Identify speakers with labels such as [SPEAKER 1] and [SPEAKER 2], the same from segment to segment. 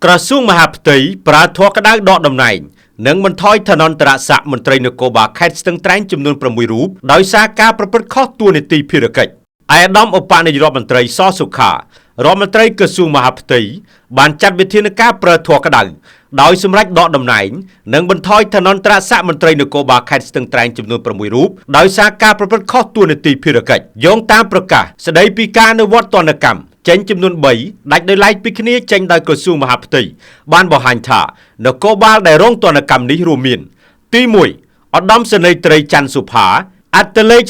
[SPEAKER 1] ក្រសួងមហាផ្ទៃប្រើធម៌ក្តៅដកតំណែងនិងបន្ថយឋានន្តរស័ក្តិមន្ត្រីនគរបាលខេត្តស្ទឹងត្រែងចំនួន6រូបដោយសារការប្រព្រឹត្តខុសតួនាទីភារកិច្ច។ ឯកឧត្តមឧបនាយករដ្ឋមន្ត្រីសសុខារដ្ឋមន្ត្រីក្រសួងមហាផ្ទៃបានចាត់វិធានការប្រើធម៌ក្តៅដោយសម្រេចដកតំណែងនិងបន្ថយឋានន្តរស័ក្តិមន្ត្រីនគរបាលខេត្តស្ទឹងត្រែងចំនួន6រូបដោយសារការប្រព្រឹត្តខុសតួនាទីភារកិច្ចយោងតាមប្រកាសស្តីពីការអនុវត្តទណ្ឌកម្មចេញចំនួន3ដាច់ដោយឡែកពីគ្នាចេញដោយក្រសួងមហាផ្ទៃបានបង្ហាញថានគរបាលដែលរងទណ្ឌកម្មនេះរួមមានទី1ឧត្តមសេនីយ៍ត្រីច័ន្ទសុផាអត្តលេខ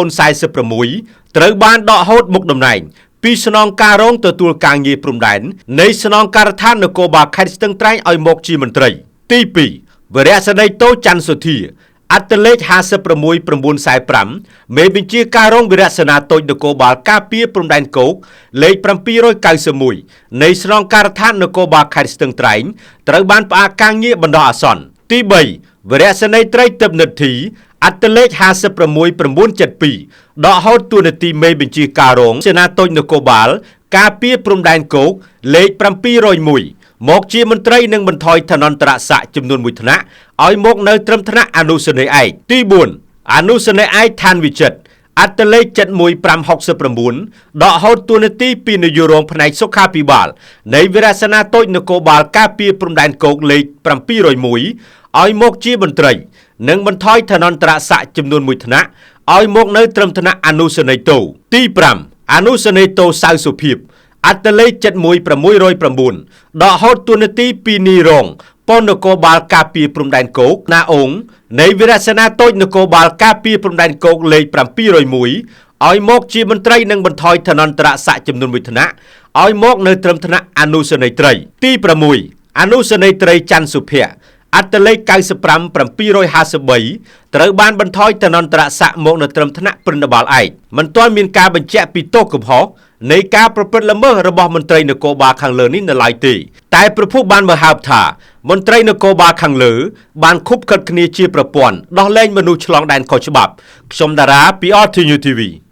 [SPEAKER 1] 02046ត្រូវបានដកហូតមុខតំណែងពីស្នងការរងទទួលការងារព្រំដែននៃស្នងការដ្ឋាននគរបាលខេត្តស្ទឹងត្រែងឲ្យមកជាមន្ត្រីទី2វរៈសេនីយ៍តូច័ន្ទសុធាអត្តលេខ56945មេបញ្ជាការរងវិរៈសេនាតូចនគរបាលការពារព្រំដែនគោកលេខ791នៃស្នងការដ្ឋាននគរបាលខេត្តស្ទឹងត្រែងត្រូវបានផ្អាកការងារបណ្ដោះអាសន្នទី3វរៈសេនីយ៍ត្រីទឹកនិទ្ធីអត្តលេខ56972ដកហូតតួនាទីមេបញ្ជាការរងសេនាតូចនគរបាលការពារព្រំដែនគោកលេខ701មកជាមន្ត្រីនិងបន្ថយឋានន្តរស័ក្តិចំនួនមួយថ្នាក់ឲ្យមកនៅត្រឹមថ្នាក់អនុសេនីយ៍ឯកទី4អនុសេនីយ៍ឯកឋានវិចិត្រអត្តលេខ71569ដកហូតតួនាទីពីនាយករងផ្នែកសុខាភិបាលនៃវិរាសនាតូចនគរបាលការពារព្រំដែនគោកលេខ701ឲ្យមកជាមន្ត្រីនិងបន្ថយឋានន្តរស័ក្តិចំនួនមួយថ្នាក់ឲ្យមកនៅត្រឹមថ្នាក់អនុសេនីយ៍តូទី5អនុសេនីយ៍តូសៅសុភាពអត្តលេខ71609ដកហូតតួនាទីពីនីរងប៉ុននគរបាលការពារព្រំដែនគោកណាអងនៃវិរសេនាតូចនគរបាលការពារព្រំដែនគោកលេខ701ឲ្យមកជាមន្ត្រីនិងបន្ថយឋានន្តរស័ក្តិចំនួនមួយថ្នាក់ឲ្យមកនៅត្រឹមថ្នាក់អនុសេនីយ៍ត្រីទី6អនុសេនីយ៍ត្រីច័ន្ទសុភ័ក្រអត្តលេខ95753ត្រូវបានបន្ថយឋានន្តរស័ក្តិមកនៅត្រឹមថ្នាក់ព្រឹន្ទបាលឯកមិនទាន់មានការបញ្ជាក់ពីទោសកំហុសនៃការប្រព្រឹត្តល្មើសរបស់មន្ត្រីនគរបាលខាងលើនេះនៅឡើយទេតែប្រភពបានបង្ហើបថាមន្ត្រីនគរបាលខាងលើបានខុបខិតគ្នាជាប្រព័ន្ធដោះលែងមនុស្សឆ្លងដែនខុសច្បាប់ខ្ញុំតារាពី RTU TV។